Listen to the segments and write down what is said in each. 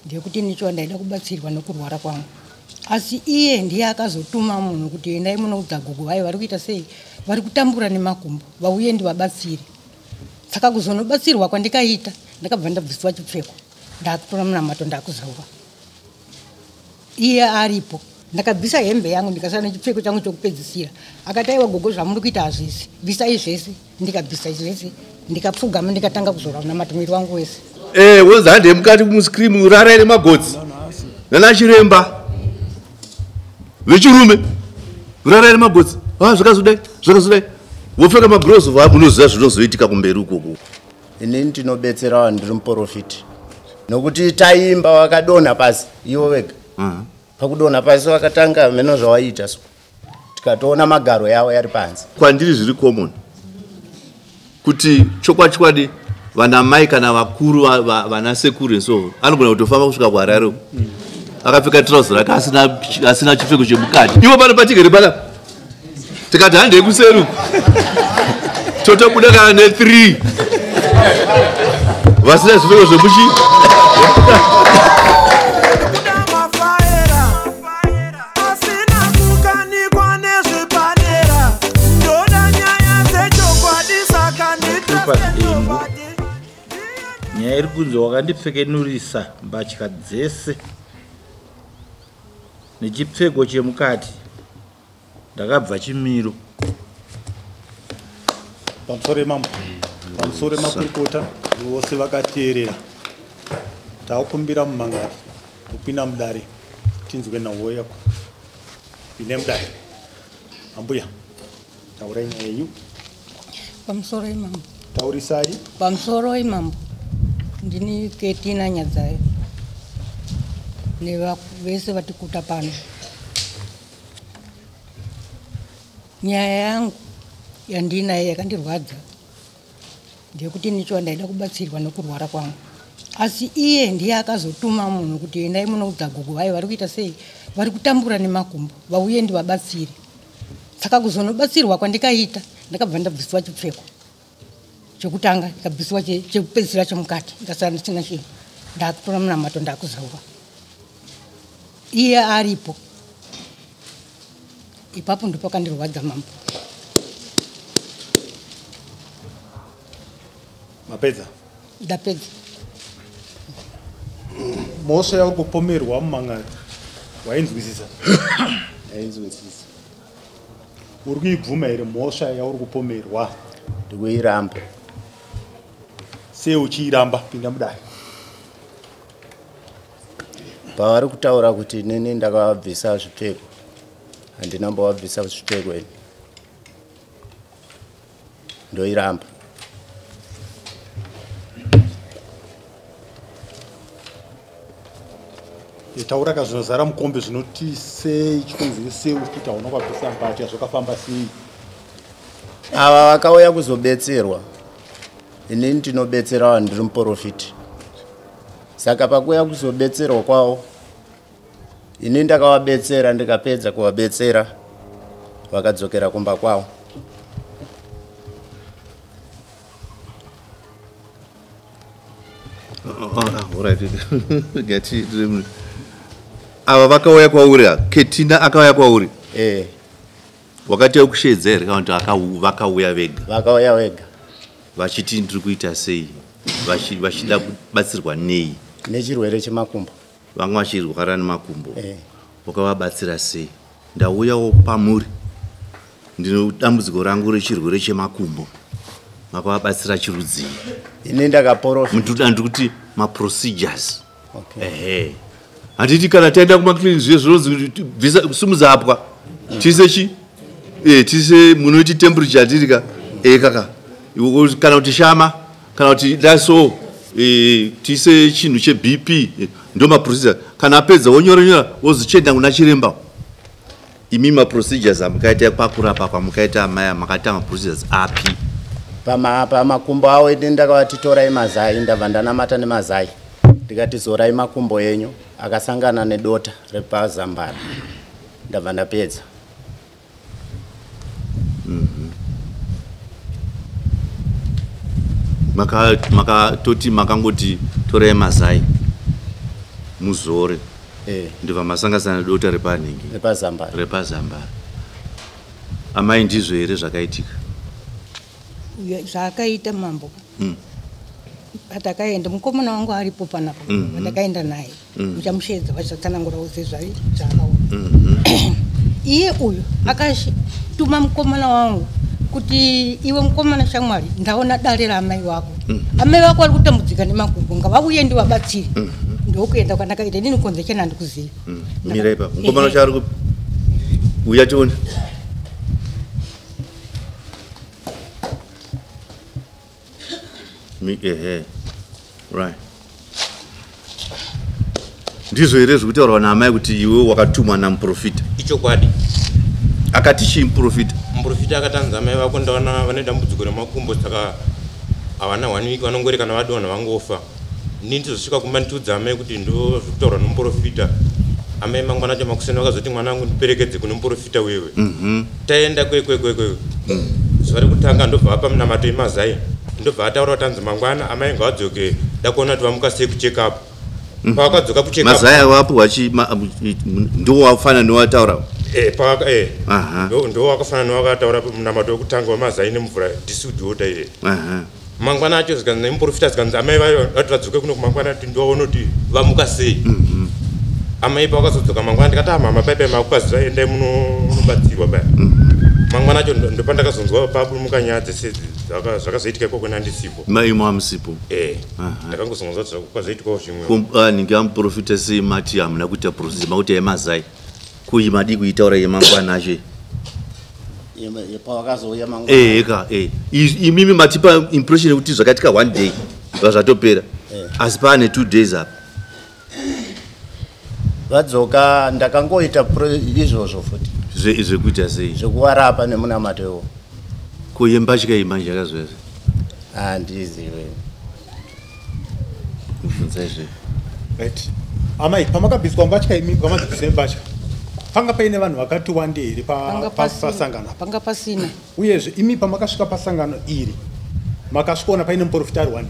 Ndeyekuti nicho ndaida kubatsirwa nokurwara kwangu. Asi iye ndiye akazotuma munhu kuti endai munoudza gogo vaye vari kuita sei, vari kutambura nemakumbo, vauye ndivabatsire. Saka kuzonobatsirwa kwandikaita, ndakabva ndabviswa chipfeko, ndakutora munamato ndakuzova. Iye aripo. Ndakabvisa hembe yangu ndikasara nechipfeko changu chokupedzisira. Akati aiwa gogo zvamuri kuita hazvisi, bvisai zvese. Ndikabvisa zvese, ndikapfugama ndikatanga kuzora munamato mwiri wangu wese. Wonzi hande mukati muscream rarai nemagotsi nana chiremba vechirume rarai nemagotsi. Zvakazodai zvakazodai, vopfeka magroves, munoziva zvinozoitika kumberi ukoko. Inini ndinobetsera vanhu, ndiri muprofiti, nokuti taimba vakadonha pasi ivo vega. Pakudonha pasi vakatanga mheno zvawaiita, so tikatoona magaro yavo yari panze. Kwandiri zviri common kuti chokwadi chokwadi vanamai kana vakuru vana sekuru so anogona kutofamba kusvika kuHarare akapfeka trouser rake asina chipfeko chemukati. Ivo pano patigere pana tikati handei kuseri uku, totobuda kana ne3 vasina zvipfeko zvemuchi. Mafaera asina kukanikwa nezvepadera, ndoda nyaya dzechokwadi, saka Clifford Engu. Nyaya iri kunzi wakandipfekenurisa mbatya dzese nechipfeko chemukati, ndakabva chimiro. Pamusoro yemambo, pamusoro yemakurukota vose vakateerera, takumbira mumangari kupinda mudare tinzwe nhau yako. Ine mudare, ambuya, taurai nyaya yenyu. Pamusoro imambo. Taurisai. Pamusoro imambo. Ndini Ketina Nyadzayo nevese vatikuta pano. Nyaya yangu yandinayo yakandirwadza ndeyekuti nicho ndaida kubatsirwa nokurwara kwangu. Asi iye ndiye akazotuma munhu kuti endai munoudza gogo vaye vari kuita sei, vari kutambura nemakumbo, vauye ndivabatsire. Saka kuzonobatsirwa kwandikaita, ndakabva ndabviswa chipfeko chekutanga, ndikabviswa chekupedzisira chemukati, ndikasara ndisina chinhu, ndakutora munamato ndakuzova. Iye aripo. Ipapo ndopakandirwadza mambo. Mapedza? Ndapedza. Mhosva yauri kupomerwa mumangari wainzwisisa? Ndainzwisisa. Uri kuibvuma here mhosva yauri kupomerwa? Ndikuiramba. Sei uchiiramba? Pinda mudare. Pavari kutaura kuti inini ndakavabvisa zvipfeko, handina mbovabvisa zvipfeko ini, ndoiramba. Taura ka zvinozara mukombe, zvinoti sei, chikonzero sei uchiti hauna kwabvisa mbatya, zvakafamba sei? Ava vakauya kuzobetserwa, inini ndinobetsera vanhu, ndiri muprofiti, saka pakuuya kuzobetserwa kwavo ini ndakavabetsera, ndikapedza kuvabetsera vakadzokera kumba kwavo. Alright. Ngati ava vakauya kwauri, Ketina akauya kwauri? Eh. Wakati kushedza here kana kuti vakauya vega? Vakauya vega. Vachiti ndiri kuita sei? Vachida kubatsirwa nei? Nechirwere chemakumbo. Vamwe vachirwara nemakumbo? Eh. Wakavabatsira sei? Ndauyawo pamuri, ndine dambudziko rangu rechirwere chemakumbo, makavabatsira chirudzii? Ini ndakaprofita. Ndiri kuti maprocedures. Okay. Ehe, handiti kana taenda kumaclinic zviye zvinonzi bvisa, simudza apwa, tiise chi tiise munoti temperature, handiti ka? Kaka kana kuti shama kana kuti daso, tiise chinhu cheBP, ndo maprocedure. Kana apedza wonyora nyora, wozochienda kuna chiremba. Imi maprocedures amukaita pakurapa kwamukaita amai, makaita maprocedures api? Pamakumbo avo ini ndakavati torai mazai, ndabva ndanamata nemazai, ndikati zorai makumbo enyu akasangana nedota repazambara, ndabva ndapedza. Makatoti makangoti torai mazai. Muzore. Ndibva masangasana dota repanhingi. Repazambara. Repazambara. Amai ndizvo here zvakaitika? Zvakaita mambo. Patakaenda mukomana wangu aripo panapa. Patakaenda naye. Muchamushedza vachatsanangurawo sezvaakaona. Iye uyu akatuma mukomana wangu kuti iwe mukomana shamwari ndaona dare raamai vako. Amai vako vari kutambudzika nemakumbo ngavauye ndivabatsire. Ndokuenda kwandakaita inini konze chena handikuziva. Mira ipapo. Mukomana wacho ari kupi? Uya tione. Ehe. Right. Ndizvo here zviri kutaurwa naamai kuti iwe wakatumwa namuprofita? Ichokwadi. Akati chii muprofita? Muprofita akatanza amai vako ndaona vane dambudziko remakumbo saka havana 1 week vanongori kana vadonha vangofa. Ini ndizosvika kumba ndichiudza amai kuti ndo zvekutaurwa nomuprofita. Amai mangwana acho makuseni vakazoti mwana wangu ndiperekedze kune muprofita wewe. Taenda kwekwekwe. Zuva rekutanga ndobva apa munamato yemazai. Ndobva ataura kuti anzi mangwana amai ngavadzoke dakuona kuti vamuka sei kucheck up. Pavakadzoka kucheck up. Mazai awapuwa chi ndo wafana nowataura. Ndo wakafanana nowakataura munamato wekutanga wemazai nemvura distilled water iye. Mangwana acho zvikanzi nemuprofita zvikanzi amai vayo vati vadzoke kuno kumangwana kuti ndovaona kuti vamuka sei. Amai pavakazodzoka mangwana ndikati ah mama paipai makupaziva endai munobatsirwa paya. Mangwana acho ndopandakazonzwa pabumuka nyaya dzese zvakazoitika ikoko nandisipo. Mai mamusipo. Ndakangozonzwa kuti kwazoitikawo zvimwe. Ninge amuprofita sei mati hamuna kuita procedure makuti yemazai. Kuyi madi kuitaura yemangwana acho. Pawakazouya mangwana. Imimi matipa impression yekuti zvakaitika 1 day zvatopera. Asi paane 2 days apa. Vadzoka ndakangoita izvozvo futi. Zvekuita sei? Zvekuvarapa nemunamato iwo. Ko yembatya iyi manje yakazouya sei? Handizivi. Kubvunza izvi. Right. Amai, pamakabviswa mbatya imi, pamabviswa mbatya. Panga paine vanhu vakati wande here pasangano? Panga pasina. Uyezve imi pamakasvika pasangano iri makasvikaona paine muprofita ari wani?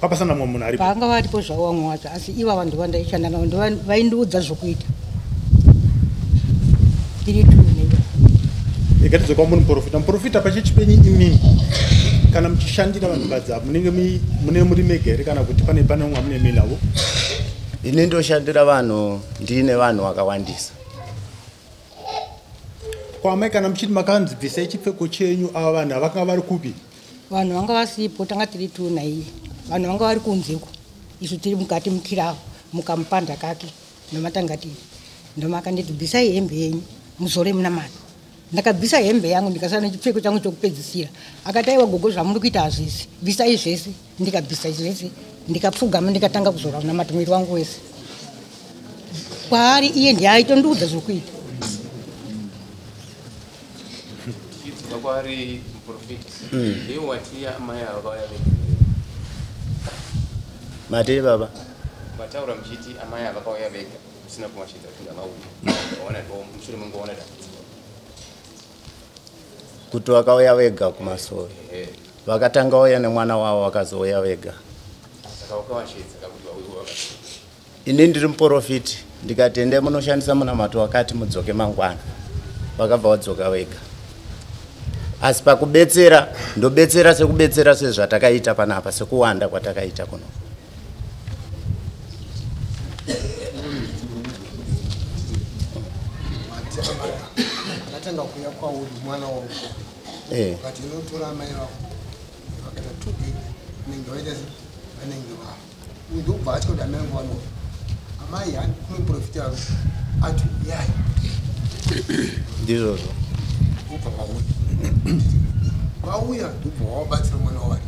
Papasina mumwe munhu aripo? Panga varipo zvavo vamwe vacho asi ivava ndovandaishanda navo vaindiudza zvokuita. Tiri two neiva. Ikatidzoka muri muprofita. Muprofita pachechi penyu imimi kana muchishandira vanhukadzi ava munenge mune muri mega here kana kuti pane pane umwe amune navo? Ini ndoshandira vanhu ndine vanhu vakawandisa. Kwamai kana muchiti makanzi bvisai chipfeko chenyu ava vanhu havakanga vari kupi? Vanhu vanga vasipo tanga tiri two naiye. Vanhu vanga vari kunze uko. Isu tiri mukati mukirawo mukamupanda kake ndomatanga tiri. Ndomakanditi bvisai hembe yenyu muzore munamato. Ndakabvisa hembe yangu ndikasara nechipfeko changu chokupedzisira. Akati aiwa gogo zvamuri kuita hazvisi. Bvisai zvese. Ndikabvisa zvese. Ndikapfugama ndikatanga kuzora munamato mwiri wangu wese. Kwaari iye ndiye aitondiudza zvokuita. Tichidzoka kwaari muprofita. Ndiye wati amai ava vakauya vega. Mati baba. Mataura muchiti amai ava vakauya vega usina kuvashedza kuti ngavauye. Vaona mushure mengoona dambudziko. Kuti vakauya vega kumasowe. Vakatanga uya nemwana wavo vakazouya vega. Saka wakavashedza kakuti vauye vakati. Ini ndiri muprofiti ndikati endai munoshandisa munamato wakati mudzoke mangwana. Vakabva vadzoka vega. Asi pakubetsera ndobetsera sekubetsera sezvatakaita panapa sekuwanda kwatakaita kuno. Akatanga kuuya kwauri mwana wako. Ukati unotora amai vako vakaita 2 days vanenge vaita vanenge vafa. Ndobva atya kuti amai vangu vanofa. Amai kune muprofita ari ati uyai. Ndizvozvo. Ndobva vauya. Vauya ndobva wavabatsira mwana wavari.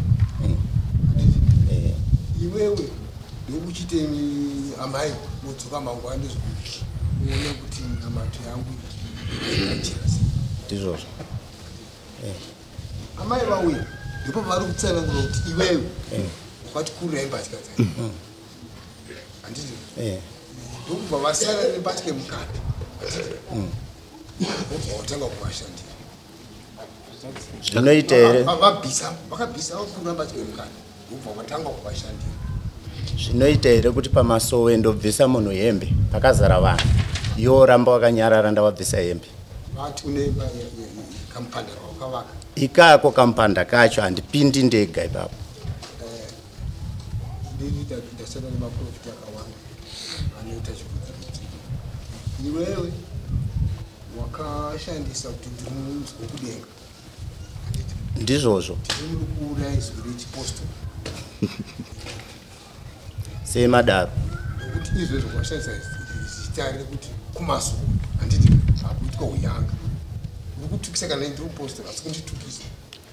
Iwewe ndokuchite amai modzoka mangwana ndizvo uone kuti namato yangu yakachena sei. Ndizvozvo. Amai vauya ndipo pavari kutsanangura kuti iwewe wakatikurira imbatya dzako. Handiti? Ndokubva vasara nembatya yemukati. Ndobva watanga kuvashandira. Zvinoita here? Vabvisa, vakabvisa vakurura mbatya yemukati. Ndobva watanga kuvashandira. Zvinoita here kuti pamasowe ndobvisa munhu hembe pakazara vanhu, iwo ramba wakanyarara ndawabvisa hembe? Vati une kamupanda kawakavaka. Ikako kamupanda kacho handipindi ndega ipapo. Ndini ndashanda nemaprofita akawanda anoita zvekudzikudzika. Iwewe wakashandisa kuti ndiri munzwi wekudenga. Ndizvozvo. Ndiri kuuraya izwi rechipostori. Sei madaro? Nokuti izvezvo washandisa zita rekuti kumasowe, handiti hakuitwa unyanga. Uri kutukisa kana ndiri mupostori, asi kunditukisa.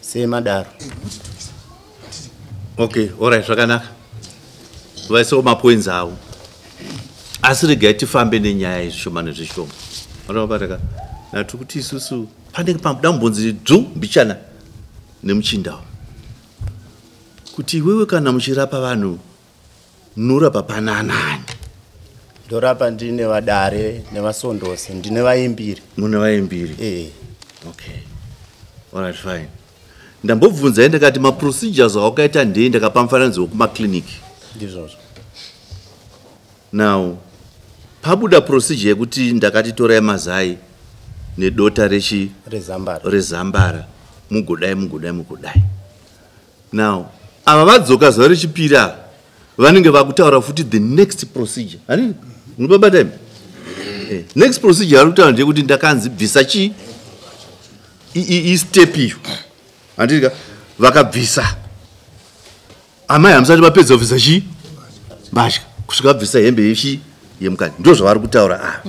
Sei madaro? Kutitukisa. Handiti? Okay, alright, zvakanaka. Vaisawo mapoints avo. Asi regai tifambe nenyaya zvishoma nezvishoma. Vanobataka. Natiri kuti isusu panenge pamuda mumbonzi dzvu mbichana nemuchindawo. Kuti iwewe kana muchirapa vanhu munorapa pananani? Ndorapa ndine vadare nevasondosi, ndine vaimbiri. Mune vaimbiri? Eh. Okay. Alright, fine. Ndambobvunzai ndakati maprocedures awakaita ndei, ndakapa mufananidzo wekumakliniki. Ndizvozvo. Now, pabuda procedure yekuti ndakati torai mazai nedota rechi rezambara. Rezambara, mugodai mugodai mugodai. Now, ava vadzoka zuva rechipiri ava vanenge vakutaura futi the next procedure. Hani? Munobabata imi? Next procedure vari kutaura ndeyekuti ndakanzi bvisa chi i step iyo. Handiti vakabvisa. Amai hamusati vapedza kubvisa chi mbatya kusvika vabvisa hembe yechi yemukati. Ndizvo zvavari kutaura ava.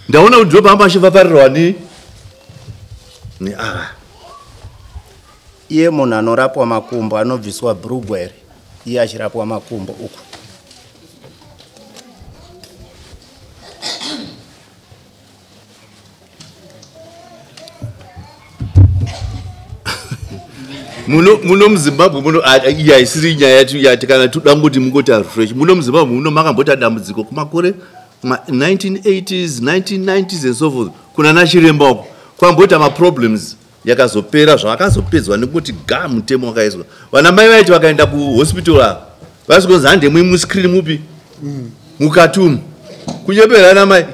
Ndaona kuti ndopamba achivaparirwa ni neava. Iye munhu anorapwa makumbo anobviswa bhurugwa here? Iye achirapwa makumbo uku. Muno muZimbabwe muno, iyi haisiri nyaya yati kana toda kungoti mungoti refresh. Muno muZimbabwe muno makambota dambudziko kumakore ma 1980s, 1990s and so forth. Kuna nachiremba uko kwamboita maproblems yakazopera zvakazopedzwa nekuti ga mutemo wakaiswa. Vana mai vaiti vakaenda kuhospital ava vaisikonzi hande muscreen mupi mukati umu kunyepera ana mai.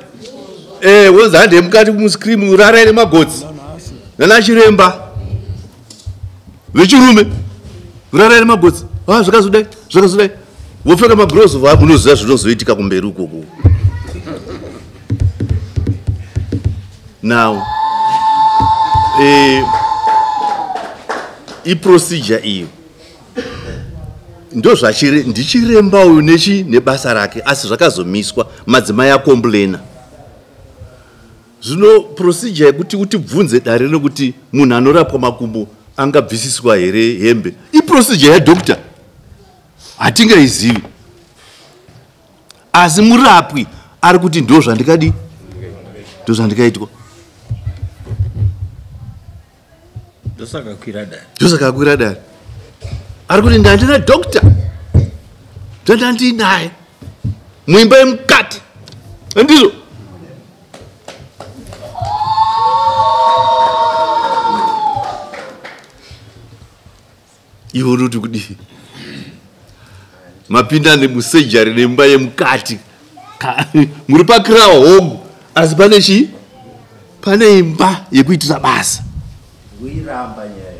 Wonzi hande mukati muscreen urarai nemagotsi nana chiremba vechirume urarai nemagotsi. Zvakazodai zvakazodai, vopfeka magloves, munoziva zvinozoitika kumberi ukoko. Now iprocedure iyo ndo zvachire ndichiremba uyu nechi nebasa rake, asi zvakazomiswa madzimai akomplaina. Zvino procedure yekuti utibvunze dare nekuti munhu anorapwa makumbo angabvisiswa here hembe, iprocedure yadoctor, hatingaizivi. Asi murapwi ari kuti ndo zvandikadi, ndo zvandikaitwa. Ndosaka kwira dare. Ndosaka kwira dare. Ari kuti ndandina doctor, ndandandinaye muimba yemukati, ndizvo. Iwe unoti kudii? Mapinda nemusejari nemba yemukati, muri pakirawa hongu, asi pane chii? Pane imba yekuitira basa. Kuiramba nyaya.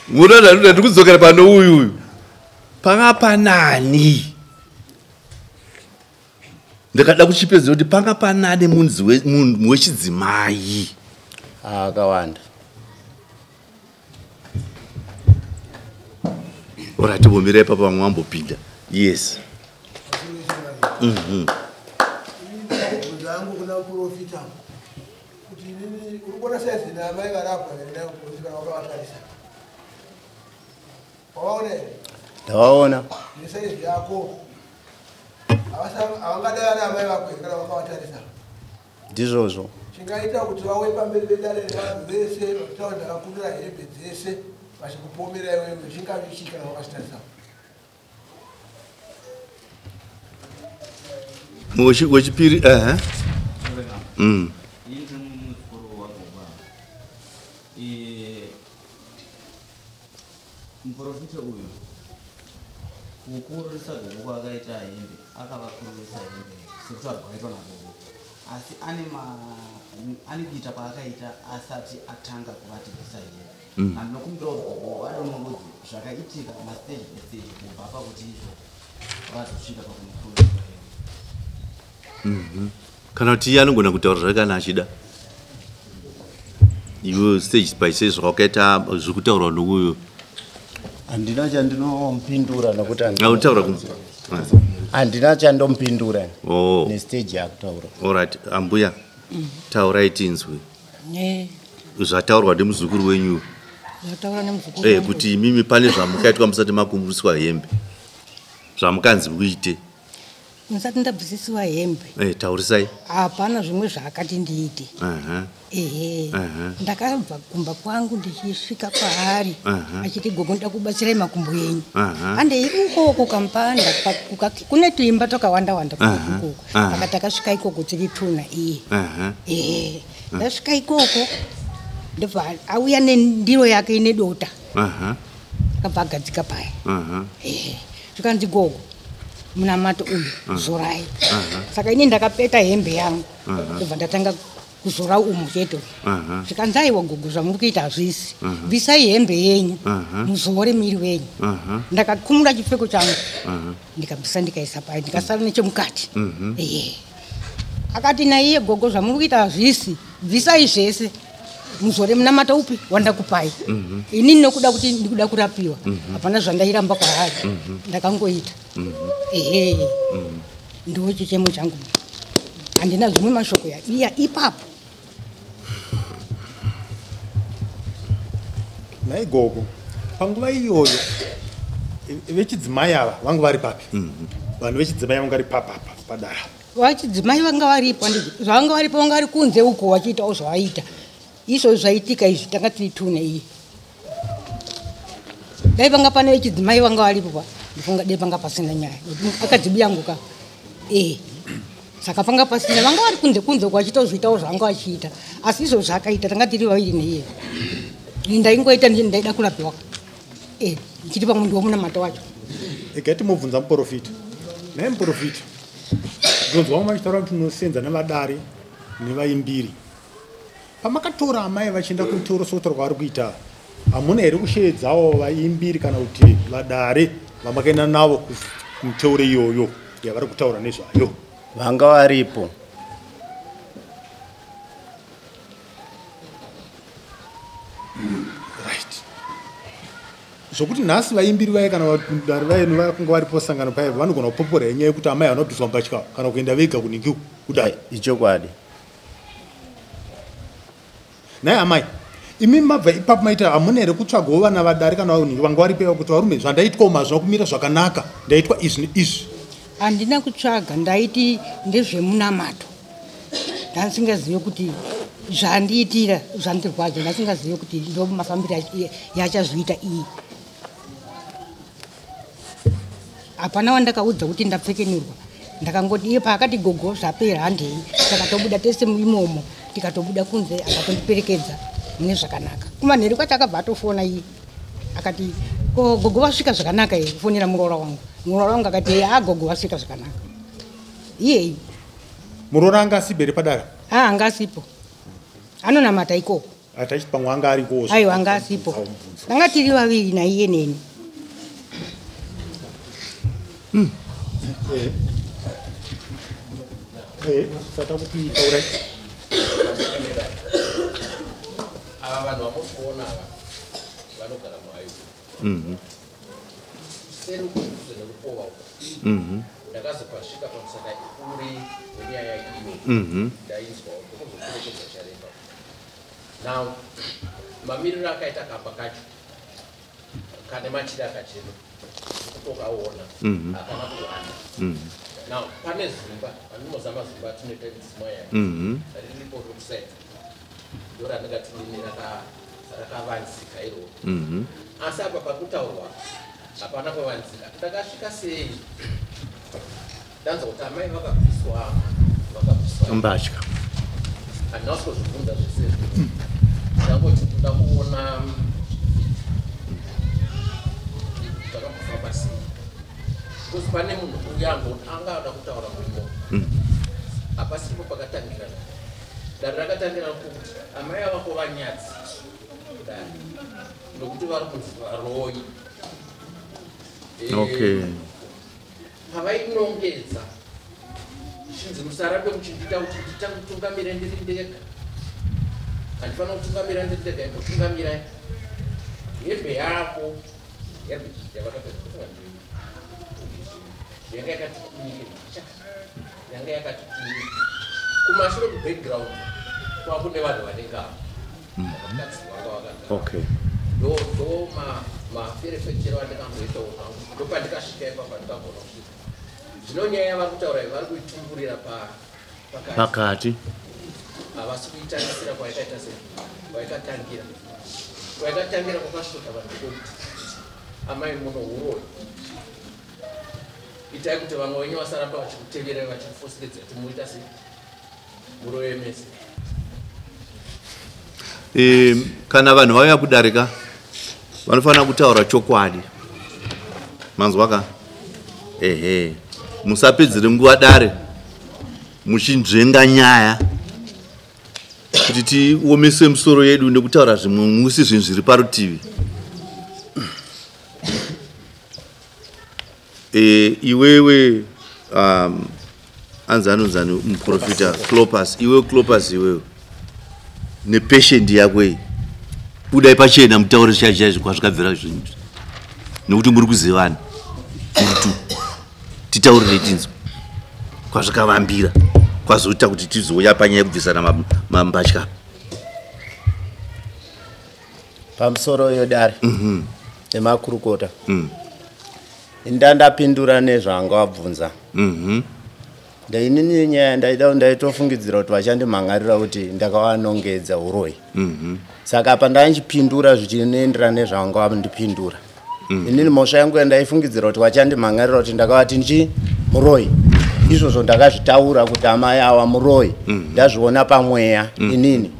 Munoona, ndiri kudzokera pano uyu uyu panga panani, ndakada kuchipedza kuti panga panani munhu wechidzimai. Akawanda. Ora timbomira ipapo, vamwe vambopinda. Yes. Bvunzo yangu kuna muprofita kuti inini uri kuona saizi naamai varapwa nemuprofita, kana wakavatarisa wawaona here? Ndavaona. Nesaizi yako havangadai vana amai vako here kana wakavatarisa? Ndizvozvo. Chingaita kuti vauye pamberi pedare revanhu vese vachitaura ndakakundura hembe dzese vachikupomera iwewe chingave chii kana wakazvitarisa? Wechipiri, ehe. Ini ndiri Muprofita uyu kukururisa gogo kwaakaita hembe, akavakururisa hembe sekutaura kwakaitwa nagogo, asi ane kuita kwaakaita asati atanga kuvatibvisa hembe. Andinokumbira kuti gogo vadonongodze zvakaitika mastage estage kubva pakuti izvo vazosvika pakumukururisa hembe. Kana kuti iye anogona kutaura zvake kana achida. Iwe stage by stage zvakaita zviri kutaurwa nokuyo. Handina chandinompindura nokuti Autaura handina chandomupindura nestage yakutaura. Alright, ambuya, taurai tinzwe. Zvataurwa nemuzukuru wenyu. Zvataura nemuzukuru wangu. Kuti imimi pane zvamukaitwa musati makumburiswa hembe. Zvamukanzi muite. Musati ndabvisisiwa hembe. Taurisai. Hapana zvimwe zvaakati ndiite. Ehe. Ndakabva kumba kwangu ndichisvika kwaari achiti gogo ndoda kubatsirai makumbo enyu. Handei ukoko kampanda kune tuimba twakawanda wanda ikoko. Saka takasvika ikoko tiri tuna iye. Ehe. Ndasvika ikoko ndobva auya nendiro yake ine dota. Akabva agadzika paya. Ehe. Zvikanzi gogo munamato uyu zorai. Saka ini ndakapeta hembe yangu ndobva ndatanga kuzora umu chete. Zvikanzi aiwa gogo zvamuri kuita hazvisi. Bvisai hembe yenyu muzore miri wenyu. Ndakakumura chipfeko changu ndikabvisa ndikaisa paya ndikasara nechemukati. Ehe. Akati naiye gogo zvamuri kuita hazvisi, bvisai zvese muzore munamato upi wandakupai. Inini nokuda kuti ndikuda kurapiwa hapana zvandairamba kwaari. Ndakangoita. Ehe. Ndiwo chichemo changu. Handina zvimwe mashoko iya ipapo. Nhai gogo, panguva iyoyo vechidzimai ava vanga vari papi? Vanhu vechidzimai vanga vari papapa padara. Vachidzimai vanga varipo, zvavanga varipo vanga vari kunze uko vachiitawo zvavaita. Izvo zvaitika izvi tanga tiri tune iyi. Dai vanga pane vechidzimai vanga varipo pa, ndifunga dai panga pasina nyaya. Akadzibiyanguka. Saka panga pasina, vanga vari kunze kunze uko vachitozviitawo zvavanga vachiita. Asi izvo zvakaita tanga tiri vaviri neiye. Ini ndaingoita ndaida kurapiwa. Ndichiti pamwe ndiwo munamato wacho. Regai timubvunza muprofita. Nhai muprofita, ndinonzwa vamwe vachitaura kuti tinosenza nevadare nevaimbiri. Pamakatora amai vachienda kumutoro sokutaura kwavari kuita, hamuna here kusheedzawo vaimbiri kana kuti vadare vamakaenda navo kumiteuro iyoyo yavari kutaura nezvayo? Vanga varipo. Right. Zvokuti nhasi vaimbiri vaye kana vadare vaye vakunge varipo sangano paya vanogona kupopora nyaya yekuti amai havana kubviswa mbatya kana kuenda vega kuningi kudai. Ichokwadi. Nhai amai, imi mabva ipapo maita hamuna here kutsvagawo vana vadare kana vanhu vanga varipo kuti varume zvandaitwa mazvina kumira zvakanaka, ndaitwa izvi neizvi? Handina kutsvaga, ndaiti ndezvemunamato. Ndandisingazivi kuti zvandiitira zvandirwadza, ndasingazivi kuti ndo mafambiro yachazviita iyi. Hapana wandakaudza kuti ndapfekenurwa. Ndakangoti iye paakati gogo zvapera handei, takatobuda tese imomo, tikatobuda kunze akatondiperekedza mune zvakanaka. Kumanheru kwacho akabva atofona iye akati ko gogo vasvika zvakanaka here, kufonera muroora wangu. Muroora wangu akati a gogo vasvika zvakanaka. Iyeyi muroora anga asipo here padara? Anga asipo, anonamata ikoko. Atachiti pamwe anga ariko. Aiwa anga asipo, tanga tiri vaviri naiye neni. Ava vanhu vamukuona ava vanogara muAyubu. Seri kudhuze nekupova uko. Ndakazopasvika pamusaka uri wenyaya iyo. Ndainzwawo ndokuzoperekedza Charemba. Now mamiriro akaita kamba kacho kane machira akachena kutokaona hakana kuwanda. Now pane zimba andinozama zimba tinoita midzimai yayo riripo ririkuside ndo randingati nini rakavanzika iroro. Asi apa pakutaurwa hapana pavanzika. Ndakasvika sei ndanzwa kuti amai vakabviswa mbatya. Handina kusvika zvibvunza zvese izvi. Ndangoti ndoda Pane munhu uyango anga ada kutaura kumo. Hapasipo pakatangira. Dare rakatangira kuti amai avako vanyadzi. Dare. Nokuti vari kunzi varoyi. Okay. Pavainongedza zvichinzi musarambe muchindiita kuti nditangutungamire ndiri ndega. Handifanira kutungamira ndiri ndega, imbotungamira hembe yako. Hembe yavakapfeka yanga yakati kwirei, yanga yakati kwirei. Kumashure kubackground kwakune vanhu vanenge avo vakadzi vanga vakagara. Okay. Ndo maferefetero andikamboitawo zvangu, ndopandikasvika ipapa ndikagona kusvika. Zvino nyaya yavari kutaura iyi vari kuitumburira pakati. Pakati. Havasi kuitarisira kwaikaita sei, kwaikatangira. Kwaikatangira kwakasvika vanhu kuti amai muno huroyi. Itai kuti vamwe venyu vasaramba vachikuteverai vachikufoseredza kuti muita sei, muroye mese. Kana vanhu vauya kudarika vanofanira kutaura chokwadi. Manzwa ka? Ehe. Musapedzere nguva dare muchinzvenga nyaya kuti tiomese musoro yedu nekutaura zvimwe musi zvinhu zviri parutivi. Iwewe anzi anonzani muprofita Clopas, iwewe Clopas iwewe nepatient yako iyi budai pachena mutaure chaizvo kwazvikabvira zvinhu nekuti muri kuzivana muri titaurire tinzwe kwazvikavambira kwazoita kuti tizouya panyaya yekubvisana mambatya pamusoro yedare nemakurukota. Ndandapindura nezvanga wabvunza. Ndainini nyaya ndaitofungidzira kuti vachandimhan'arira kuti ndakavanongedza uroyi. Saka apa ndaichipindura zvichinoenderana nezvanga wandipindura. Inini mhosva yangu yandaifungidzira kuti vachandimhan'arira kuti ndakavati nchi muroyi. Izvozvo ndakazvitaura kuti amai ava muroyi. Ndazviona pamweya inini.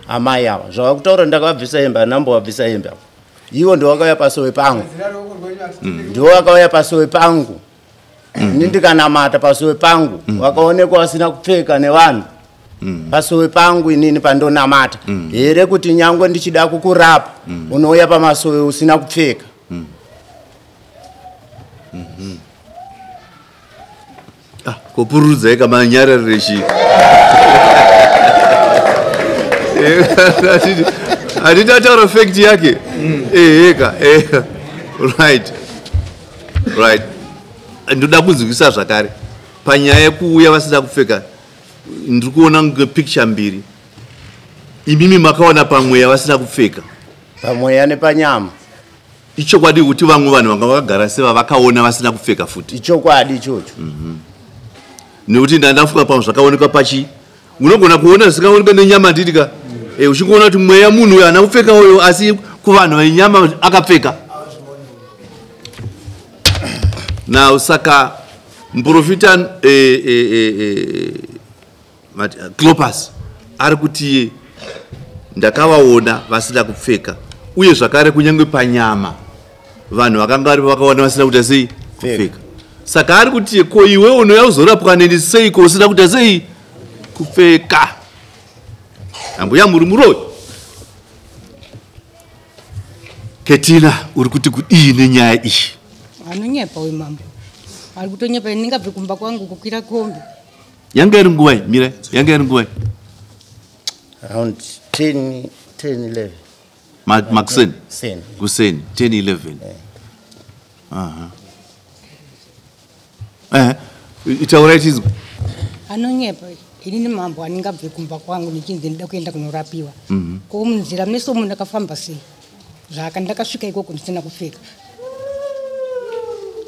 Amai ava zvavakutaura ndakavabvisa hembe, handambovabvisa hembe ava. Ivo ndivo vakauya pasowe pangu. Ndivo vakauya pasowe pangu. Ini ndikanamata pasowe pangu. Vakaonekwa vasina kupfeka nevanhu. Pasowe pangu inini pandonamata. Here kuti nyangwe ndichida kukurapa, unouya pamasowe usina kupfeka. Kopururudzai kamanyararire chii? Handiti ataura fact yake? Eheka, right. Right. Ndoda kunzwisisa zvakare panyaya yekuuya vasina kupfeka. Ndiri kuona kunge picture mbiri. Imimi makaona pamweya vasina kupfeka. Pamweya nepanyama. Ichokwadi kuti vamwe vanhu vanga vakagara seva vakaona vasina kupfeka futi. Ichokwadi ichocho. Nekuti ndandafunga pamwe zvakaonekwa pachi. Unogona kuona zvisingaonekwe nenyama nditika. Uchingoona kuti mweya munhu uyu haana kupfeka uyo, asi kuvanhu venyama akapfeka. Now saka muprofita Clopas ari kuti ndakavaona vasina kupfeka, uye zvakare kunyange panyama vanhu vakanga varipo vakaona vasina kuita sei kupfeka. Saka ari kuti ko iwe unouya kuzorapwa neni seiko usina kuita sei kupfeka? Ambuya muri muroyi. Ketina, uri kuti kudii nenyaya iyi? Anonyepa uyu mambo. Ari kutonyepa, ini ndingabve kumba kwangu kukwira kombi. Yanga iri nguva iyi, mira, yanga iri nguva iyi. Around 10, 10, 11. Makuseni? Kuseni. Kuseni, 10, 11. Aha. Itaurai tizwe. Anonyepa. Inini mambo andingabve kumba kwangu ndichinzi ndida kuenda kunorapiwa. Ko munzira mese umu ndakafamba sei? Zvaka ndakasvika ikoko ndisina kupfeka.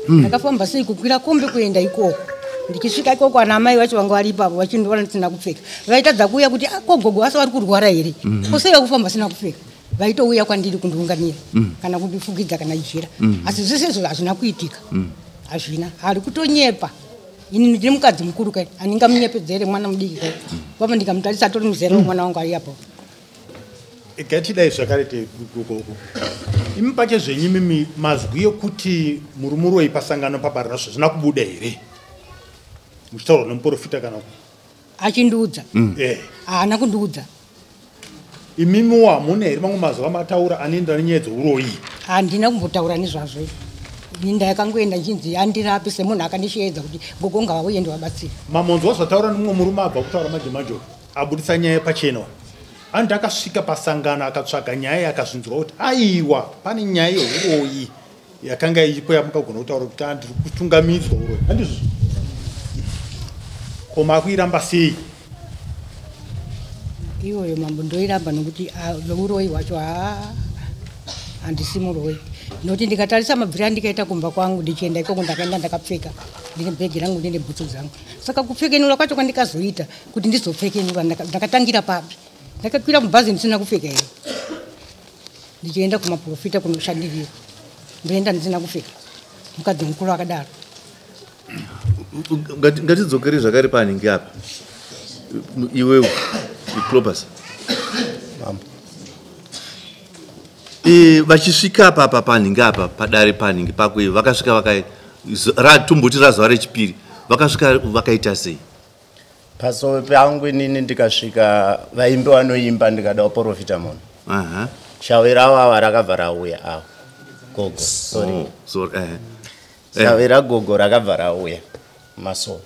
Ndakafamba sei kukwira kombi kuenda ikoko? Ndichisvika ikoko ana amai vacho vanga vari ipapo vachindiona ndisina kupfeka. Vaitadza kuuya kuti ko gogo asi vari kurwara here? Ko sei vakufamba vasina kupfeka? Vaitouya kwandiri kundiunganira kana kundifukidza kana jira. Asi zvese izvo hazvina kuitika. Hazvina. Ari kutonyepa. Ini ndiri mukadzi mukuru kai, handingamunyepedzere mwana mudiki kai. Papa ndikamutarisa atori muzera wemwana wangu ari apo. Ngatidai zvakare gogogo. Imi pache zvenyu imimi mazwi ekuti muri muroyi pasangano pabarinazvo zvina kubuda here muchitaurwa nemuprofita kana Achindiudza? Haana kundiudza. Imimiwo hamuna here mamwe mazwi amataura anoenderana nenyaya dzeuroyi? Handina kumbotaura nezvazvo. Ini ndakangoenda nchinzi andirape semunhu akandisheedza kuti gogo ngavauye ndivabatsire. Mamonzwa zvataura nemumwe murume abva kutaura manje manje uyu abudisa nyaya pachena uyu. Anoti akasvika pasangano akatsvaga nyaya akazvinzwa kuti aiwa pane nyaya yeuroyi yakanga iripo yamukagona kutaura kuti ndiri kutungamidzwa uroyi, handizvo? Ko makuiramba sei? Iyoyo mambo ndoiramba nokuti uroyi hwacho haa handisi muroyi, nokuti ndikatarisa mabviro andikaita kumba kwangu ndichienda ikoko ndakaenda ndakapfeka, ndine bhegi rangu, ndine bhutsu dzangu. Saka kupfekenura kwacho kwandikazoita kuti ndizopfekenura ndakatangira papi? Ndakakwira mubhazi ndisina kupfeka here? Ndichienda kumaprofita kunoshandirira ndoenda ndisina kupfeka, mukadzi mukuru akadaro. Ngatidzokere zvakare panhingi apa. Iwewe Clopas, vachisvika apa apa panhingi apa padare panhingi pako iwe, vakasvika tomboti razuva rechipiri vakasvika vakaita sei? Pasowe pangu inini ndikasvika vaimbi vanoimba ndikada kuprofita munhu. Shavi ravo ava rakabva rauya avo gogo, sorry. Oh, sorry. Shavi ragogo rakabva rauya masowe.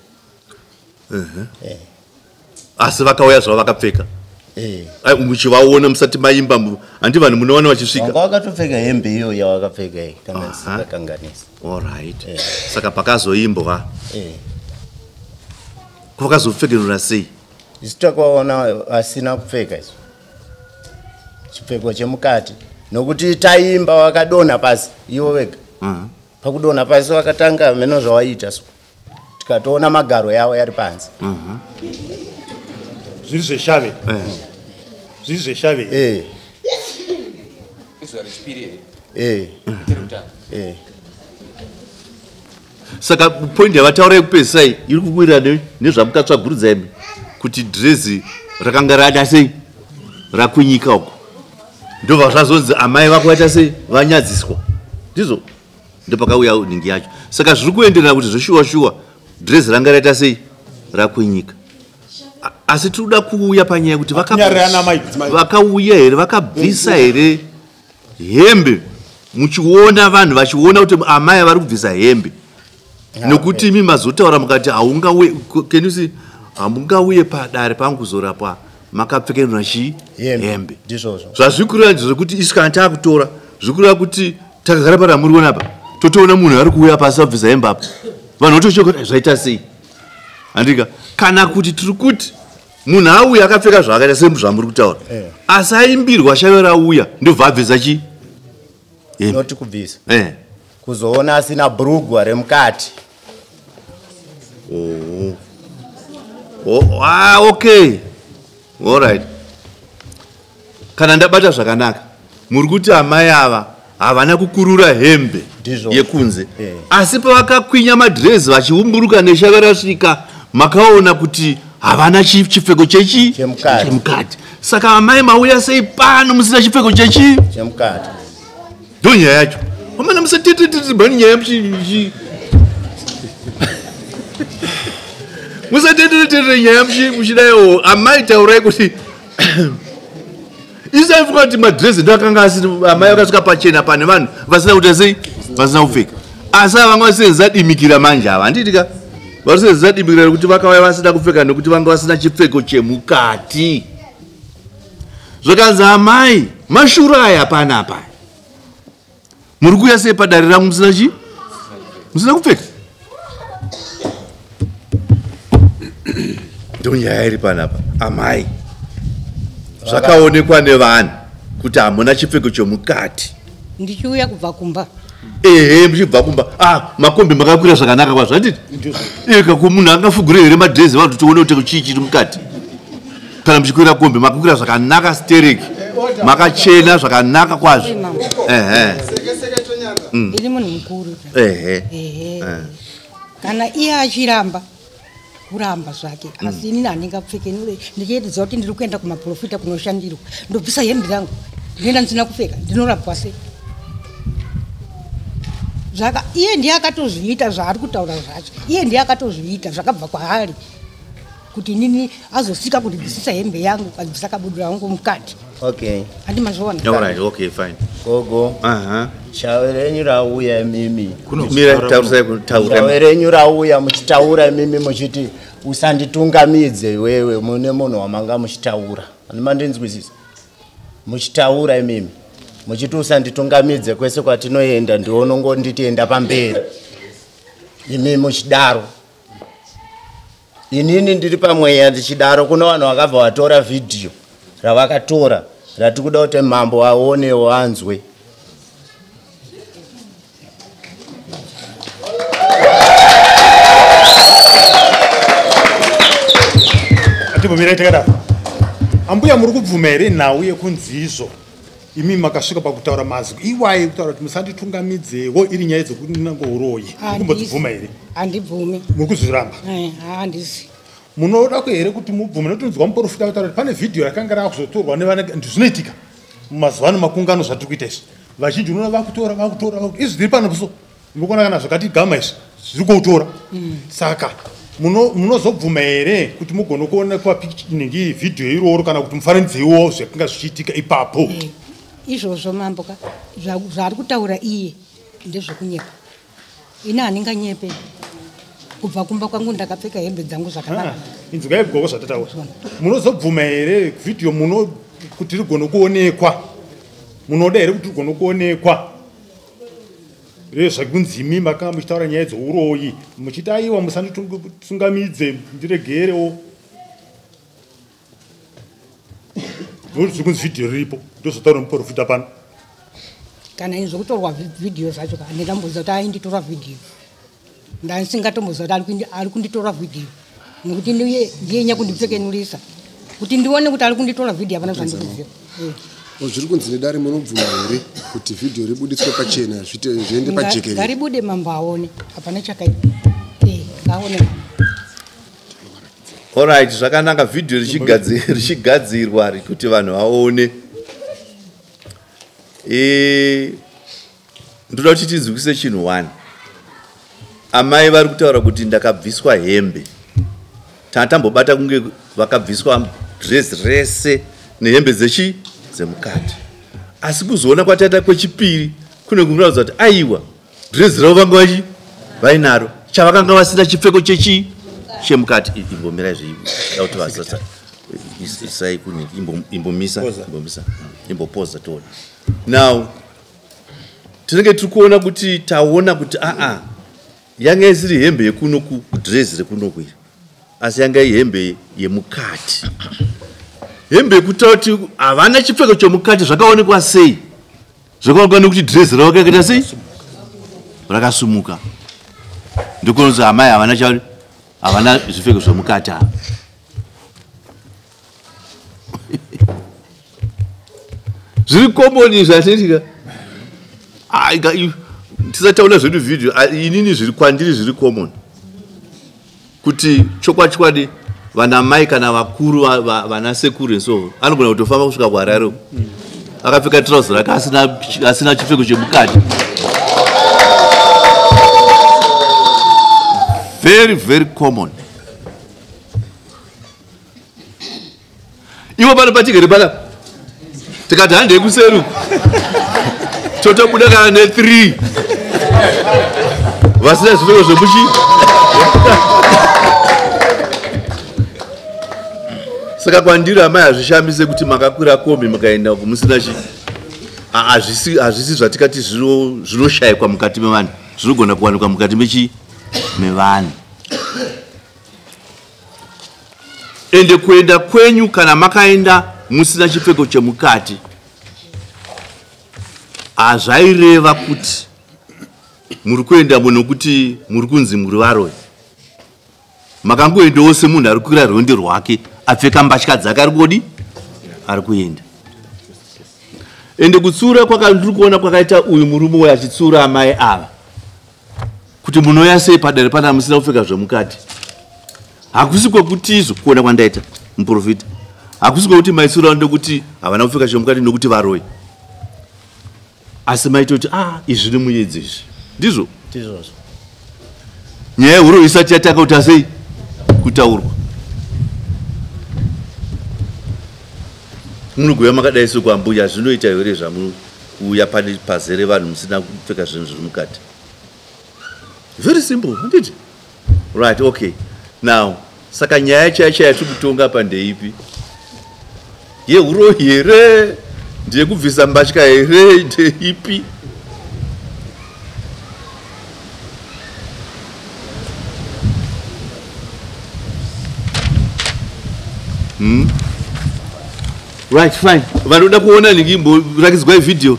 Asi vakauya zvavo vakapfeka? Ai, muchivaona musati maimba, handi vanhu munoona vachisvika? Vanga vakatopfeka hembe iyo yavakapfeka iyi, kana ndisingakanganisi. Alright. Saka pakazoimbwa. Vakazopfekenura sei? Isu takaona vasina kupfeka isu chipfeko chemukati, nokuti taimba vakadonha pasi ivo vega. Pakudonha pasi vakatanga mheno zvavaita so, tikatoona magaro yavo yari panze. Zviri zveshave. Zviri zveshave. Izuva rechipiri here? Rekutanga. Saka point yavataura yekupedzisai iri kuwirira nezvamukatsvagurudza imi kuti dhirezi rakanga rada sei rakunyika uko, ndobva zvazonzi amai vako vaita sei vanyadziswa, ndizvo ndopakauya nhingi yacho. Saka zviri kuenderana kuti zveshuwa shuwa dhirezi ranga raita sei rakunyika. Asi tiri kuda kuuya panyaya yekuti Kunyarira amai. vakauya here, vakabvisa here hembe, muchiona vanhu vachiona kuti amai vari kubvisa hembe? Nekuti imi mazotaura mukati haungauye, can you see, hamungauye padare pangu kuzorapwa makapfekenura chii? Hembe. Hembe. Ndizvozvo. Zvazvikureva ndezvekuti isu kana taakutora zvikureva kuti takagara pana muri kuona apa, totoona munhu ari kuuya pasi abvisa hembe apa, vanhu votochoka kuti zvaita sei, handika? Kana kuti tiri kuti munhu auya akapfeka zvaakaita sezvamuri kutaura, asi aimbirwa shave rauya ndobva abvisa chi hembe. Noti kubvisa. Kuzoona asina bhurugwa remukati. Oh. Oh, okay. All right. Kana ndabata zvakanaka, muri kuti amai ava havana kukurura hembe Ndizvo. yekunze. Asi pavakakwinya madhirezi vachiumburuka neshave rasvika, makaona kuti havana chipfeko chechi? Chemukati. Chemukati. Saka amai mauya sei pano musina chipfeko chechi? Chemukati. Ndo nyaya yacho. Amana musatitititi bani nyaya muchi musatitititi nyaya muchidaiwo. Amai taurai kuti isaifunga kuti madhirezi ndo akanga asiri, amai vakasvika pachena pane vanhu vasina kuita sei, vasina kupfeka. Asi ava vanga vasenza dimikira manje ava, handiti ka? Vasenza dimikira nekuti vakauya vasina kupfeka nekuti vanga vasina chipfeko chemukati. Zvakanzi amai mashura aya panapa, muri kuuya sei padare rangu musina chi? Musina kupfeka? Ndo nyaya iri panapa amai. Zvakaonekwa nevanhu kuti hamuna chipfeko chemukati. Ndichiuya kubva kumba. Ehe, muchibva kumba. Makombi makakwira zvakanaka kwazvo, handiti? Eka ko munhu angafugure here madhirezi vanhu tione kuti chii chiri mukati? Kana muchikwira kombi makakwira zvakanaka stereki, makachena zvakanaka kwazvo. Ehe. Ndiri munhu mukuru. Kana iye achiramba kuramba zvake, asi inini handingapfeke nure ndichiedza kuti ndiri kuenda kumaprofita kunoshandirwa, ndobvisa hembe yangu, ndinoenda ndisina kupfeka, ndinorapwa sei? Zvaka iye ndiye akatozviita zvaari kutaura zvacho. Iye ndiye akatozviita zvakabva kwaari. Kuti inini azosvika kundibvisisa hembe yangu, akabvisa kabudura yangu mukati. Okay. Handi mazviona? All right, okay, fine. Gogo. Shave renyu rauya imimi. Mira, taurisai taura. Shave renyu rauya muchitaura imimi muchiti usanditungamidze iwewe mune munhu wamanga muchitaura. Mandinzwisisa. Muchitaura imimi. Muchiti usanditungamidze kwese kwatinoenda ndionongonditi enda pamberi. Imi muchidaro. Inini ndiri pamweya ndichidaro kuna vanhu vakabva vatora vhidhiyo ravakatora rati kuda kuti mambo aonewo anzwe. Atimbomira takadaro. Ambuya muri kubvuma here nhau yekunzi izvo imi makasvika pakutaura mazwi iwaye kutaura kuti musanditungamidzewo iri nyaya dzekunangouroyi kumbodzibvuma here? Handibvumi. Muri kuzviramba? Handisi. Munoda here kuti mubvume notinzwa muprofita kutaura kuti pane vhidhiyo rakanga rakuzotorwa nevana zvinoitika mumazuva ano makungano zvatiri kuita izvi. Vazhinji unoona vakutora vakutora izvi zviri pano so muri kuona kana zvakati gama izvi zviri kuutora. Saka munozobvuma here kuti mugone kuonekwa inenge vhidhiyo iroro kana kuti mufananidzo iwowo zvakanga zvichiitika ipapo? Izvozvo mambo ka zvaari kutaura iye ndezvekunyepa. Ini handinganyepe. Kubva kumba kwangu ndakapfeka hembe dzangu zvakanaka. Inzwai gogo zvatataura. Munozobvuma here vhidhiyo muno kuti rigone kuonekwa? Munoda here kuti rigone kuonekwa? Rezvakunzi imi makanga muchitaura nyaya dzouroyi muchiti aiwa musanditungamidze ndiregerewo. Zviri kunzi vhidhiyo riripo ndozvataura muprofita pano. Kana ini zvokutorwa vhidhiyo zvacho handingamboziva kuti ainditora vhidhiyo. Ndasingatomboziva kuti ari kunditora vhidhiyo nekuti ndiye nyakundipfekenurisa kuti ndione kuti ari kunditora vhidhiyo hapana zvandikuziva. Zviri kunzi nedare munobvuma here kuti vhidhiyo ribuditswe pachena zviende pajekerere? Ngaribude mambo aone, hapana chakaipa. Ngaone mambo. Alright, zvakanaka vhidhiyo richigadzirwa kuti vanhu vaone. Ndoda kuti tinzwisise chinhu 1. Amai vari kutaura kuti ndakabviswa hembe. Tatambobata kunge vakabviswa dress rese nehembe dzechi dzemukati. Asi kuzoona kwataita kwechipiri kune kuratidza kuti aiwa dress ravo vanga vachi vainaro chavakanga vasina chipfeko chechi chemukati. Imbomirai zve kuti vasasa isai kune imbomisa imbomisa imbopoza toona. Now tinenge tiri kuona kuti taona kuti yanga isiri hembe yekuno kudress rekuno kuiri, asi yanga ihembe yemukati. Hembe yekutaura kuti havana chipfeko chemukati zvakaonekwa sei? Zvakaonekwa nekuti dress ravo rakaita sei? Rakasumuka. Ndokunonzi amai havana chauri havana zvipfeko zvemukati ava. Zviri common zvatitika. Tisataura zvedu video, inini zviri kwandiri zviri common. Kuti chokwadi vana mai kana vakuru vana sekuru so anogona kutofamba kusvika kuHarare akapfeka trouser rake asina chipfeko chemukati. Very very common. Ivo pano patigere pana tikati handei kuseri totobuda kana ne3 vasina zvipfeko zvemuchi. Saka kwandiri amai hazvishamise kuti makakwira kombi mukaenda kumusina chi hazvisi zvatikati zvinoshayikwa mukati mevanhu, zvinogona kuwanikwa mukati mechi mevanhu. Ende kuenda kwenyu kana makaenda musina chipfeko chemukati hazvaireva kuti muri kuenda nokuti muri kunzi muri varoyi. Makangoendawo semunhu ari kukwira rwendo rwake apfeka mbatya dzake ari kodi ari kuenda. Ende kutsiura kwakandiri kuona kwakaita uyu murume uyu achitsiura amai ava kuti munouya sei padare pana musina kupfeka zvemukati. Hakusi kwekuti izvo kuona kwandaita muprofita, hakusi kwekuti maitsiura ndekuti havana kupfeka zvemukati nokuti varoyi, asi maitoti izvi nemuedzi izvi. Ndizvo? Ndizvozvo. Nyaya yehuroyi isati yatanga kuita sei? Kutaurwa. Munogouya makadai sekwambuya, zvinoita here zvamuuya pane pazere vanhu musina kupfeka zvinhu zviri mukati? Very simple, handiti? Right, okay. Now, saka nyaya chaiyo chaiyo yatiri kutonga apa ndeipi? Yehuroyi here? Ndeyekubvisa mbatya here? Ndeipi? Right, fine. Vanoda kuona nhingi imborakidzwai vhidhiyo.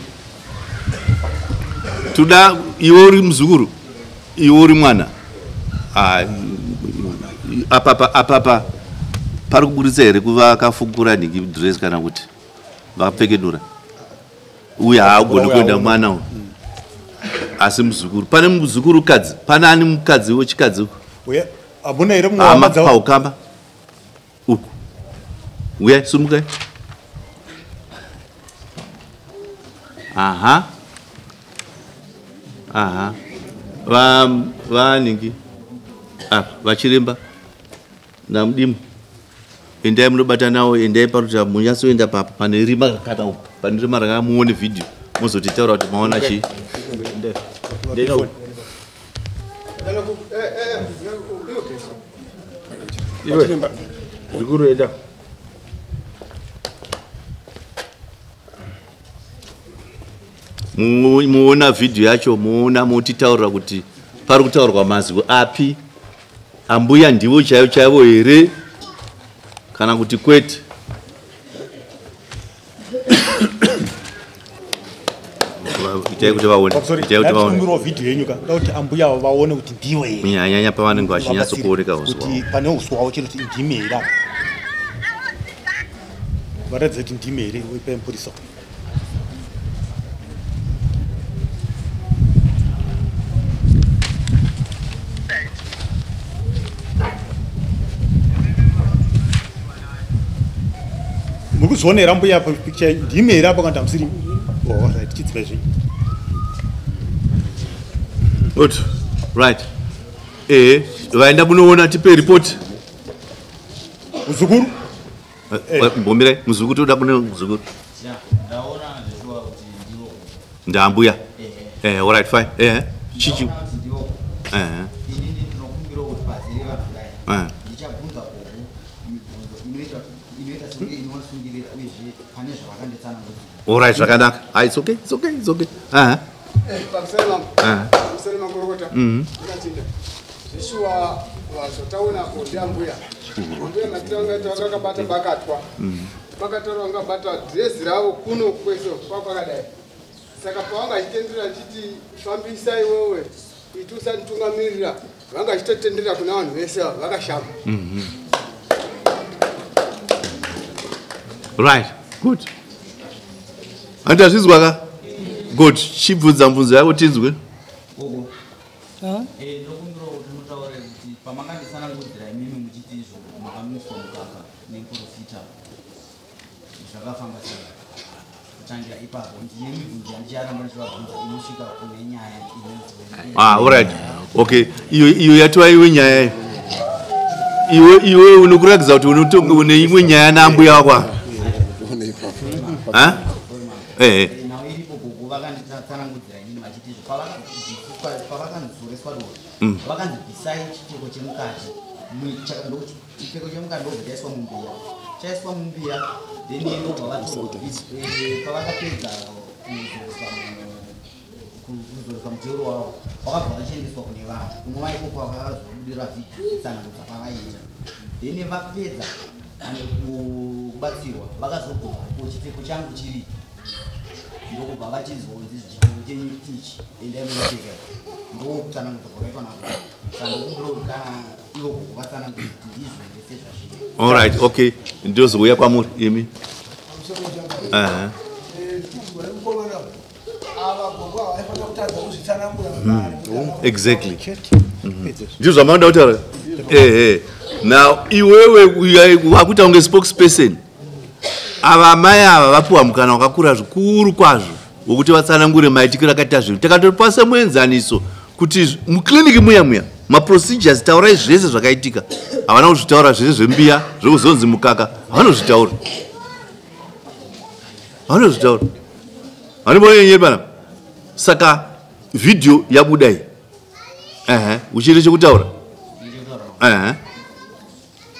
Toda iwe uri muzukuru, iwe uri mwana. Apapa apapa pari kuburitsa here kuva akafukura nhingi dress kana kuti vakapfekenura? Uye haagoni kuenda mwana uyu. Asi muzukuru, pane muzukuru kadzi, pane ani mukadzi wechikadzi uku? Uye hamuna here mumwe Hama hama dzavo? paukama uku. Uyai, sumukai. Aha. Aha. Va vaningi. Ah, vachiremba. Namudimu. Endai munobata nawo, endai paruta munyatsoenda pa pane rima kana uku. Pane rima raka muone video. Mozotitaura kuti maona chii. Ndai. Iwe, zvikuru enda. Muona vhidhiyo yacho, muona motitaurira kuti pari kutaurwa mazwi api. Ambuya ndivo chaivo chaivo here kana kuti kwete? Itai kuti vaone, itai kuti vaone. Ndakumbirawo vhidhiyo yenyu ka, ndoda kuti ambuya avo vaone kuti ndivo here. Kunyanyanya pavanenge vachinyatsokuoneka uswa. Kuti pane uswa hwavo chete kuti ndimi here apa. Varatidze kuti ndimi here wepamupurisa. Muri kuzviona here ambuya apa picture ndimi here apa kana kuti hamusiri? Oh, right, chidziva zvenyu. Good. Right. Vaenda kunoona tipe report. Muzukuru? Mbomirai, muzukuru toda kune muzukuru. Ndaona zveshuwa kuti ndivo. Ndambuya. All right, fine. Chichi. Ndaona kuti ndivo. Inini ndinokumbirawo kuti pazere vanhu kudai. Ndichabvunza gogo mibvunzo inoita sekunge inosungirira uyezve pane zvavakanditsanangurira. All right, zvakanaka. Ah, it's okay, it's okay, it's okay. Pamusoro makurukota. Ndinotenda. Zveshuwa zvataonapo ndiambuya. Ambuya matiranga vakakabata bakatwa. Bakatwa vangabata dhirezi ravo kuno kwese kwakadai. Saka pavanga achitendera achiti fambisa iwewe iti usanditungamirira, vanga achitotendera kuna vanhu vese ava vakashama. Right, good. Handazvizwa ka? Good. Chibvunza mubvunzo yako tinzwe. Gogo. Ndokumbirawo kuti mutaure kuti pamakanditsanangudzira imimi muchiti izvo makamiswa mukaka nemuprofita zvakafamba sei? Kutangira ipapo ndine mibvunzo yandicharamba ndichivabvunza inosvika kune nyaya inonzi. All right. Okay. Iyo yatova iwe nyaya iyo. Iwe unokuratidza kuti une imwe nyaya naambuya wako apa. Ha? Nhau iripo gogo vakanditsanangudzira inini vachiti izvo pavakanzoreswa doro vakanzi bvisai chipfeko chemukati. Chipfeko chemukati ndobva chaiswa mumbiya. Chaiswa mumbiya, then ndobva pavakapedza kuzoreswa muteuro wavo, vakabva vachiendeswa kune vanhu. Kunova ikoko vakazobudira vhidhiyo tsanangudza kwavaita. Then vapedza kubatsirwa vakazobvunza ko chipfeko changu chiripi, ndokubva vachizonzi chipfeko chenyu ichi endai munopfeka. Ndokutsanangudza kwakaitwa navo. Saka ndokumbira kuti kana ivo gogo vatsanangudze kuti ndizvo here sezvazviri. All right, okay. Ndozouya kwamuri imi. Exactly. Ndizvo zvamaoda kutaura? Now iwewe wakuita kunge spokesperson. Ava amai ava vapiwa mukana wakakura zvikuru kwazvo. wekuti vatsanangure maitikiro akaita zvinhu. Takatopa semuenzaniso kuti mukliniki muya muya maprocedures taurai zvese zvakaitika. Havana kuzvitaura zvese zvembiya zvekuzonzi mukaka, havana kuzvitaura. Havana kuzvitaura. Vanobona nyaya panapa. Saka video yabuda iyi. Ehe, uchiri chekutaura? Ehe.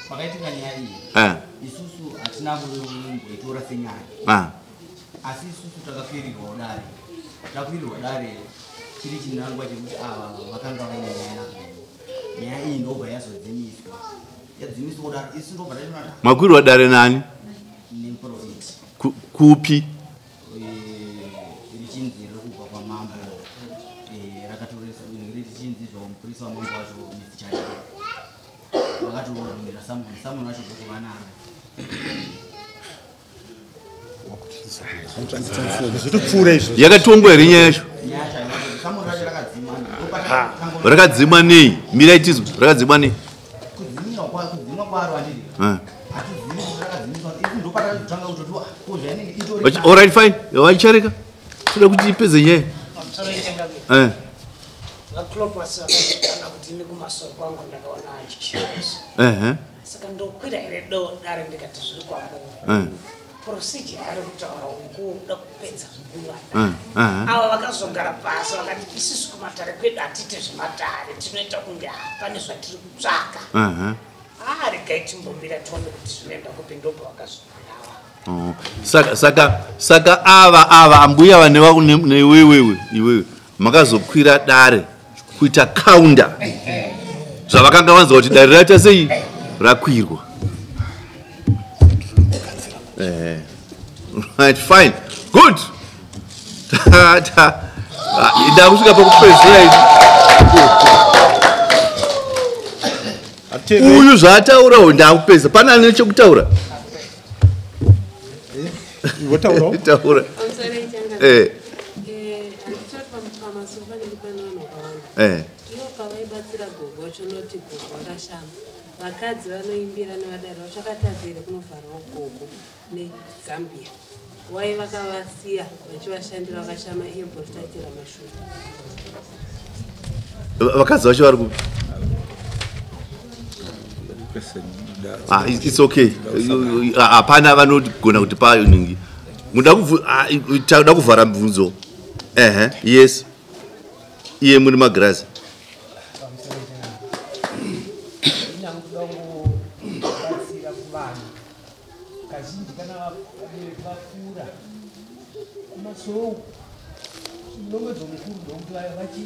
Pakaitika nyaya iyi. Isusu hatina kumboitora senyaya. Asi isusu takakwirirwawo dare. Takwirirwa dare chiri chinangwa chekuti ava vakanga vaine nyaya nagogo. Nyaya iyi ndobva yazodzimiswa. Yadzimiswa kudaro isu ndobva tachiona Makwirwa dare nani? Nemuprofiti. Kupi? Richinzi riri kubva kwamambo, rakatoresa richinzi zvo mupurisa wamambo wacho Mr. Chari. Vakatorumira Samuel wacho gogo vanaro. Zvitopfuura izvo. Yakatongwa here nyaya yacho? Nyaya yacho Samuel racho rakadzima. Rakadzimwa nei? Mirai tizwe, rakadzimwa nei? Kudzimwa kwaro handiti. Hatizivi kuti rakadzimiswa. Isu ndopatanga kutoti ko zvainenge itori. All right, fine. Vachareka. Toda kuti ipedze nyaya. VaClopas vakatanga kuti ini kumasoro kwangu ndakaona achishandisa. Saka ndokwira here dare ndikati zviri kwamuri. Procedure yaari kutaura ukuda kupedza nguva. Ava vakazogara pasi vakati isusu kumatare kwedu hatiite zvematare, tinoita kunge pane zvatiri kutsvaka. Regai timbomira tione kuti zvinoenda kupi, ndobva vakazobudawa. Saka ava ambuya vane newewewe iwewe makazokwira dare kuita counter zvavakanga vanzwa kuti dare raita sei rakwirwa. Right, fine, good. Ndakusvika pakupedzisira izvi. Uyu zvaataurawo ndakupedza. Pane ane chekutaura? Taura. Ivo pavaibatsira gogo chonoti gogo rashama. Vakadzi vanoimbira nevadare vachakatadza here kunovharawo gogo neZambia. Wai vakavasiya vachivashandira vakashama iye mbochitaitira mashure. Vakadzi vacho vari kupi? It's okay. Hapana vanogona kuti paningi. Muda kuvhara mubvunzo. Yes. Iye muri magirazi. Kazhinji kana vabereki vakura kumasoro munongedzo mukuru ndokuti vachi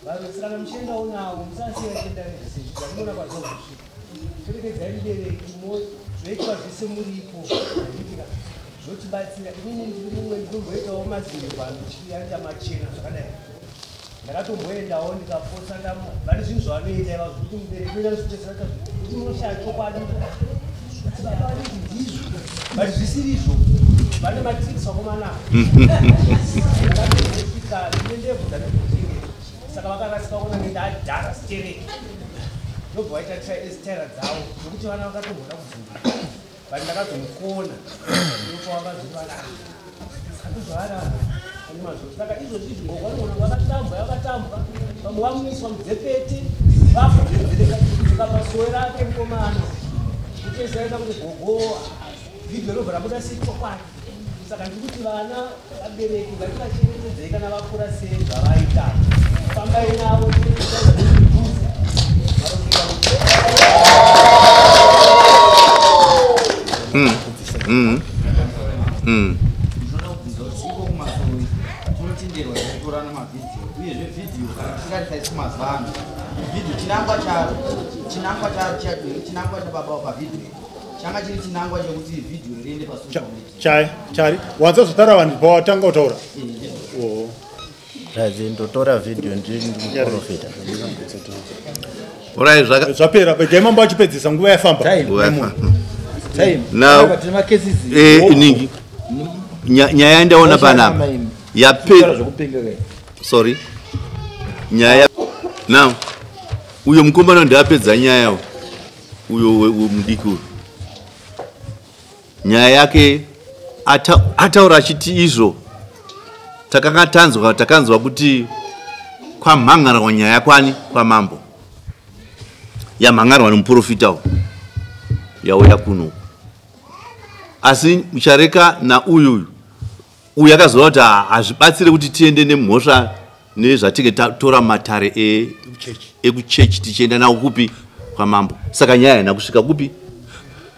varosirana muchiendawo navo musasiya vachienda vega sezvo zvamunoona kwazvazosvika. Perekedzai mubereki zvoitwa zvese muripo zviitika zvotibatsira. Inini ndiri mumwe ndinomboitawo mazimbano ndichiita machena zvakadai. Ndakatomboendawo ndikapotsa vane zvinhu zvavanoita ivazvo kuti mubereki unoita zvitesera kuti unoshaya chokwadi. Ndizvo but zvisiri izvo vane matricks vakomana ndakatosvika ndine ndebvu dzandinochengeta saka vakarasika kuona ndadhara stereki ndobva vaita style dzavo nokuti vana vakatomboda kubvunza but ndakazomukona ndopavakazoti vana saka ndozvavari saka izvozvi izvi gogo vanogona vakatambwa vamwe vamuiswa mudzepete vakudzedzereka pasowe rake mukomana kutezaita kuti gogo vhidhiyo robva rabuda sechokwadi. Saka ndiri kuti vana vabereki ngativachengetedzei kana vakura sezvavaita. Fambai navo tiedhuze. Ndinoda kubvunza kuti iko kumasowe tinotenderwa kutorana mavhidhiyo uyezve vhidhiyo kana tichitarisa isu mazuva ano vhidhiyo chinangwa chababa pavhidhiyo changa chiri chinangwa chekuti vhidhiyo riende pasocial media. Chari wanza zvotaura vanhu pawatanga kutaura. Razi ndotora vhidhiyo ndiri ndikuprofita. Alright, zvapera. Regai mambo achipedzisa nguva yafamba. Now iningi nyaya ndaona panapa sorry nyaya now uyo mukomana ndapedza nyaya uyo mudiki uyu nyaya yake ataura achiti izvo Takanga tanzwa takanzwa kuti kwamhan'arwa nyaya kwani kwamambo. Yamhan'arwa nemuprofita uyu. Yauya kuno. Asi muchareka nauyu uyu akazoona kuti hazvibatsire kuti tiende nemhosva nezvatinge tatora matare ekuchechi tichienda nawo kupi kwamambo. Saka nyaya haina kusvika kupi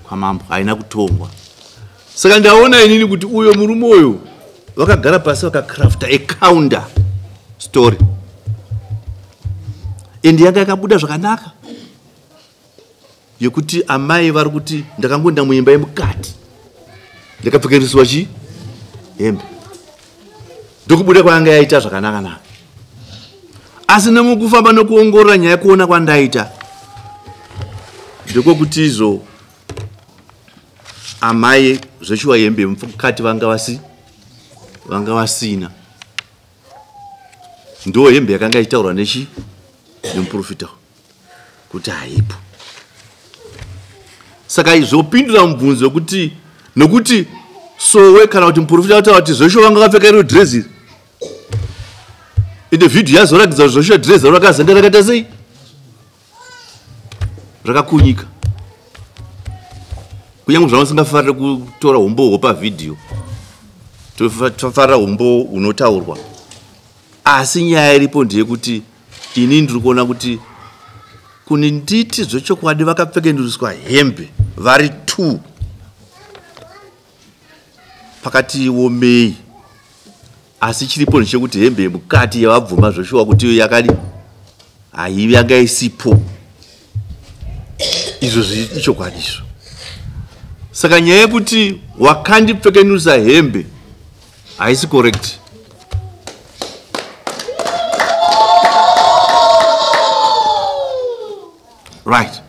kwamambo, haina kutongwa. Saka ndaona inini kuti uyo murume uyu vakagara pasi vakakrafta a counter story, ende yanga yakabuda zvakanaka yekuti amai vari kuti ndakangoenda muimba yemukati ndakapfekereswa chi hembe, ndokubuda kwayanga yaita zvakanaka naka. Asi nemukufamba nekuongorora nyaya kuona kwandaita ndekwekuti izvo amai zveshuwa hembe mukati vanga vasina, ndo hembe yakanga ichitaurwa nechi nemuprofita kuti haipo. Saka izvopindura mubvunzo wekuti nokuti sowe kana kuti muprofita ataura kuti zveshuwa vanga vakapfeka iro dress iri, ende vhidhiyo yazoratidza kuti zveshuwa dress iro rakazenge rakaita sei, rakakunyika. Kunyange zvavasingafariri kutora humbowo pavhidhiyo, tofarira humbowo hunotaurwa. Asi nyaya iripo ndeyekuti ini ndiri kuona kuti kune nditi zvechokwadi vakapfekenuriswa hembe vari 2 pakati womei, asi chiripo ndechekuti hembe yemukati yavabvuma zveshuwa kuti yakadi haivi yanga isipo. Izvo ichokwadi izvo. Saka nyaya yekuti wakandipfekenusa hembe haisi correct. Right.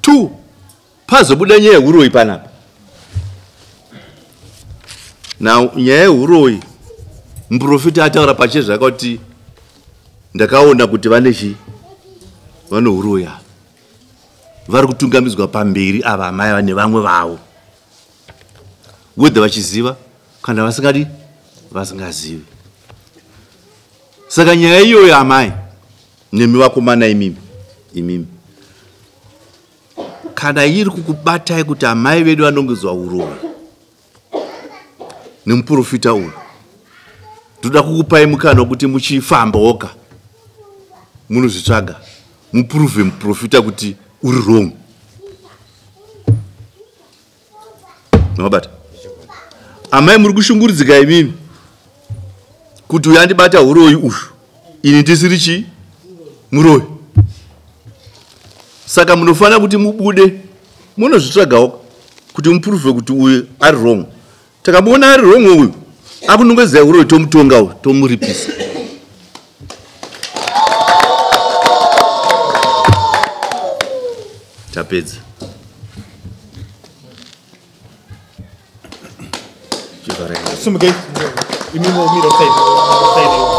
2, pazobuda nyaya yehuroyi panapa. Now nyaya yehuroyi muprofita ataura pachezvaka kuti ndakaona kuti vane chi vane huroyi ava vari kutungamidzwa pamberi ava amai nevamwe vavo, whether vachiziva kana vasingadi vasingazivi. Saka nyaya iyoyo amai nemi vakomana imimi imimi, kana iri kukubatai kuti amai vedu vanongedzwa huroyi nemuprofita uyu, ndoda kukupai mukana wekuti muchifamba woga munozvitsvaga muprove muprofita kuti uri wrong. Mabata amai muri kushungurudzika imimi kuti uyu andibata huroyi uyu, ini ndisiri chi muroyi. Saka munofanira kuti mubude munozvitsvagawo kuti muprove kuti uyu ari wrong. Takamuona ari wrong uyu akunongedzera huroyi, tomutonga uyu tomuripisa. Tapedza. Sumuke imimo miro side side.